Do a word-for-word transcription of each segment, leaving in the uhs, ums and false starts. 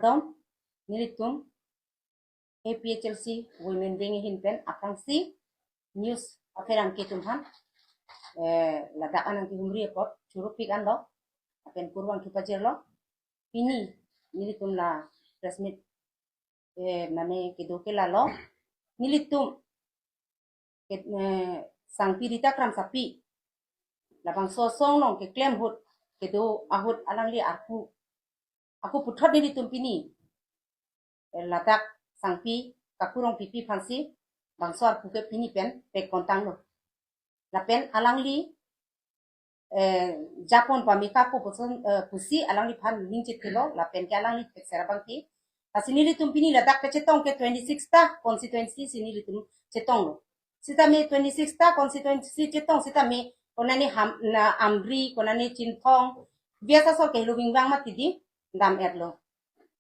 Dom, nelitum A P H L C Women Wing ahin pen aphrangsi news apherangke atum aphan, eh, ladak anang kehumri apot churupik anlo, lapen kurvangthu pajirlo. Pini nelitum la press meet, eh, mane kedo ke lalo, nelitum ke, eh, Sangpi Rita Kramsapi, labangso asong along keklem ahut, kedo ahut alangli arpu, ako puthot nelitum pini, eh, ladak Sangpi Kaku Rongpipi aphansi bangso arpu ke pini pen pekpon tanglo. Lapen alangli, eh, japon pameka pu puson, eh, pusi alangliphan ning chethelo, lapen ke alangli pekser abang ke. Lasi nelitum pini ladak kechetong ke twenty-six ta constituency si nelitum chetonglo. Sitame twenty-six ta constituency chetong sitame konane Ham, na Amri, konane Chinthong, biasa so ke Lubing Bang mati di dam-etlo.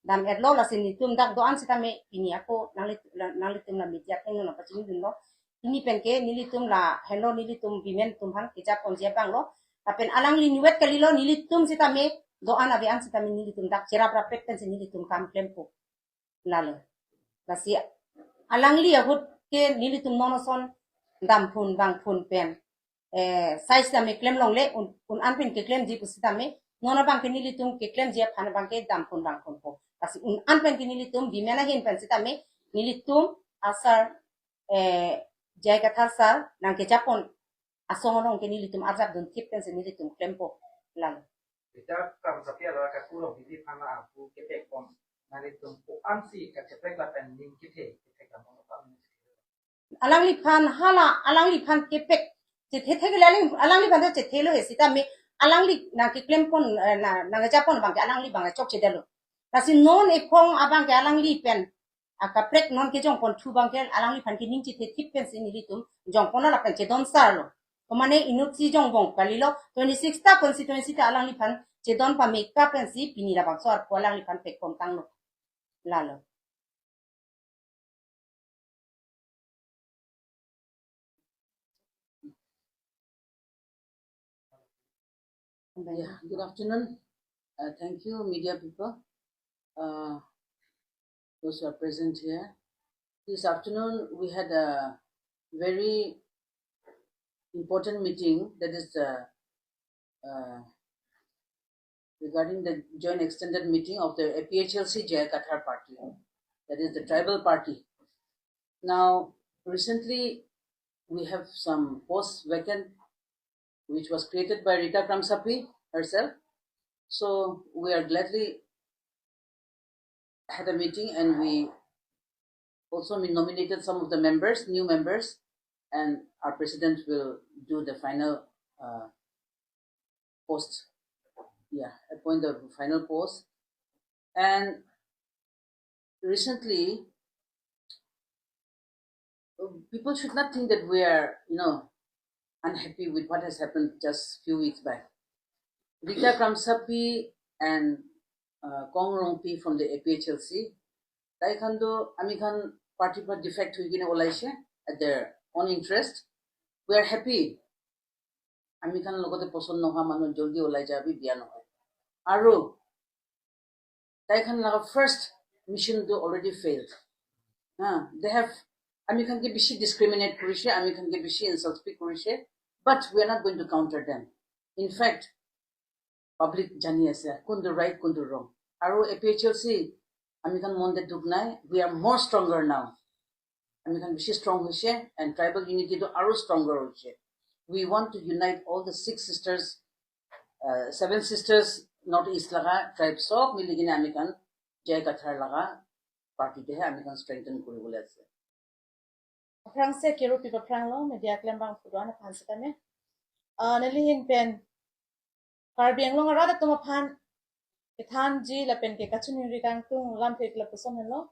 Dam-etlo, lasi nelitum dak do-an sitame pini ako nangli, nanglitum la media athengno nangpachini dunlo. Pini pen ke nelitum lahenlo, nelitum women atum aphan kejapponji abanglo. Lapen alangli niwet kalilo, nelitum sitame do-an ave-an sitame nelitum dak cherap rapet pensi nelitum kam klempo. Lalo. Lasi alangli ahut ke nelitum non ason damphun vangphun pen, eh, sai sitame klem longle, un, un-an pen keklemji pusitame, non abang ke nelitum keklemji aphan abang ke damphun vangphunpo. Lasi un-an pen ke nelitum women ahin pen sitame, nelitum asar, eh, J I Kathar sar nangkejappon asong along ke nelitum arjap dunthip pensi nelitum klempo. Lalo. Rita Kramsapi alo Kaku Rongpipi aphan arpu kepekpon, nelitum ko-ansi kacheprek lapen ning kethe, kepek lamon apa? Alangliphan hala, alangliphan kepek chethe thek le alang, alangliphan to chethelo he sitame, alangli nangkeklempon, eh, na, nangjappon abang ke alangli abang chokchedetlo. Lasi non ephong abang ke alangli pen akaprek non kejongponthu abang ke alangliphan ke ning chethethip pensi nelitum jongponlo lapen chedon sarlo. Komane inutsi jongbom kalilo, twenty-six ta constituency ta alangliphan chedon pameka pensi pini labangso arpu alangliphan pekpon tanglo. Lalo. Yeah, good afternoon. Uh, thank you, media people. Uh, those who are present here. This afternoon, we had a very important meeting, that is the, uh, regarding the joint extended meeting of the A P H L C J I Kathar party, that is the tribal party. Now, recently, we have some posts vacant, which was created by Rita Kramsapi herself. So we are gladly had a meeting and we also nominated some of the members, new members, and our president will do the final, uh, post. Yeah, appoint the final post. And recently, people should not think that we are, you know, unhappy with what has happened just few weeks back. Rita Kramsapi and, uh, Kong Rongpi from the A P H L C, tai khan to amikhan party pra defect hui kene olaise at their own interest. We are happy. Amikhan logote poson nohoa manu joldi olai ja bi biya nohoi. Aru tai khan laga first mission to already failed. Ha, they have, amikhan ke bishi discriminate korise, amikhan ke bishi insult speak korise, but we are not going to counter them. In fact, public jani ase kuntu right, kuntu wrong. Aru A P H L C, amikhan mon de duk nai, we are more stronger now. Amikhan bishi strong hoise and tribal unity to aru stronger hoise. We want to unite all the six sisters, uh, seven sisters, North East laga tribe sob mili kene amikhan J I Kathar laga party te he amikhan strengthen kori bole ase. Aphrangsi kiru pi aphranglo media klembang phu do-an aphan sitame. Ah, neli ahin pen Karbi Anglong arat atum aphan kethanji lapen ke kachiningri kangtung lamthe lapuson henlo.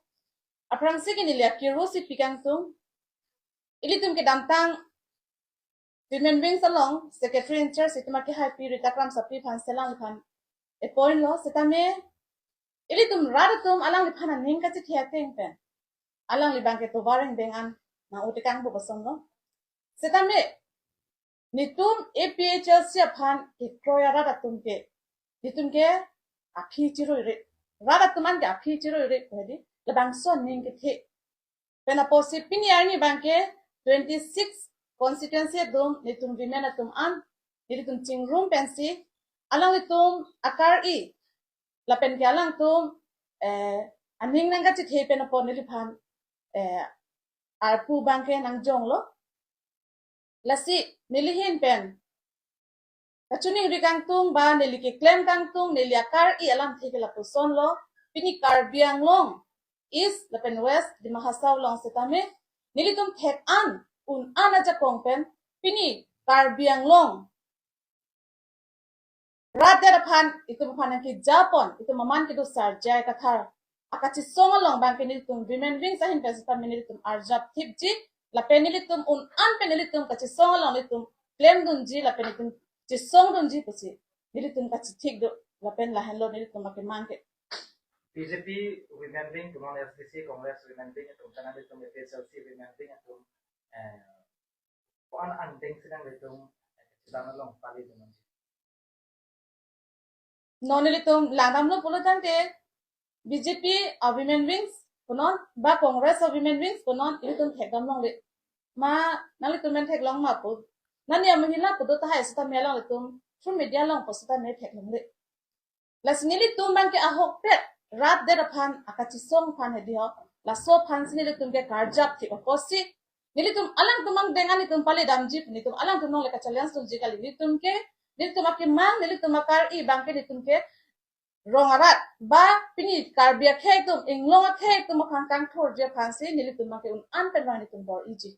Aphrangsi ke neli akiru si pi kangtung. Ilitum kedamtang Women Wings along Secretary in Charge itum akehaipi Rita Kramsapi aphan si alangliphan appoint lo sitame ilitum rat atum alangliphan aning kachethe ateng pen alangli abang ke tovar engbeng an nang utekang bo kosonlo. Sitame netum A P H L C aphan kekroi arat atum ke netum ke aphi chiroi re. rat atum an ke aphi chiroi re ko hedi, labangso aning kethe. Pen apotsi pini arni abangke twenty-six constituency atum nelitum women atum an nelitum chingrum pensi alanglitum akar-i lapen ke alangtum, eh, aning nangkachethe pen apot neliphan, eh, arpu abangke nangjonglo. Lasi neli ahin pen kachiningri kangtung ba neli keklem kangtung, neli akar-i alamthe ke lapusonlo. Pini Karbi Anglong East lapen West Dima Hasao along setame nelitum thek-an un-an ajakong pen pini Karbi Anglong rat det aphan, itum aphan nangkejapon, itum aman kedo Sarjai Kathar akachesong along abangke nelitum women wings ahin pen setame nelitum arjap thipji, lapen nelitum un-an pen nelitum kachesong along nelitum klemdunji lapen nelitum chesongdunji pusi nelitum kachethik do, lapen lahenlo nelitum akemang ke. B J P women wing, punon S D C Congress women wing atum, pen nelitum A P H L C women wing atum, eh, ko-an angdeng si nanglitum, eh, kachedam along pali dun nang. Non nelitum langdamlo pulo tangte B J P a women wings punon ba Congress a women wings punon ilitum thekdam longle. Ma nanglitum men theklong ma pu. Nani a mahila pu do tahai setame alanglitum through media along pu setame theklongle. Lasi nelitum abangke ahokpet rat det aphan akachesong aphan hedi ho. Laso aphansi nelitum ke karjap thip apotsi nelitum alangtum angdeng an nelitum palidamji, nelitum alangtum along le kachallenge dunji kali, nelitum ke, nelitum akemang, nelitum akar-i abangke nelitum ke rong arat ba pini Karbi akhei atum, inglong akhei atum aphan kangthurji aphansi nelitum abangke un-an pen abang nelitum bor-iji.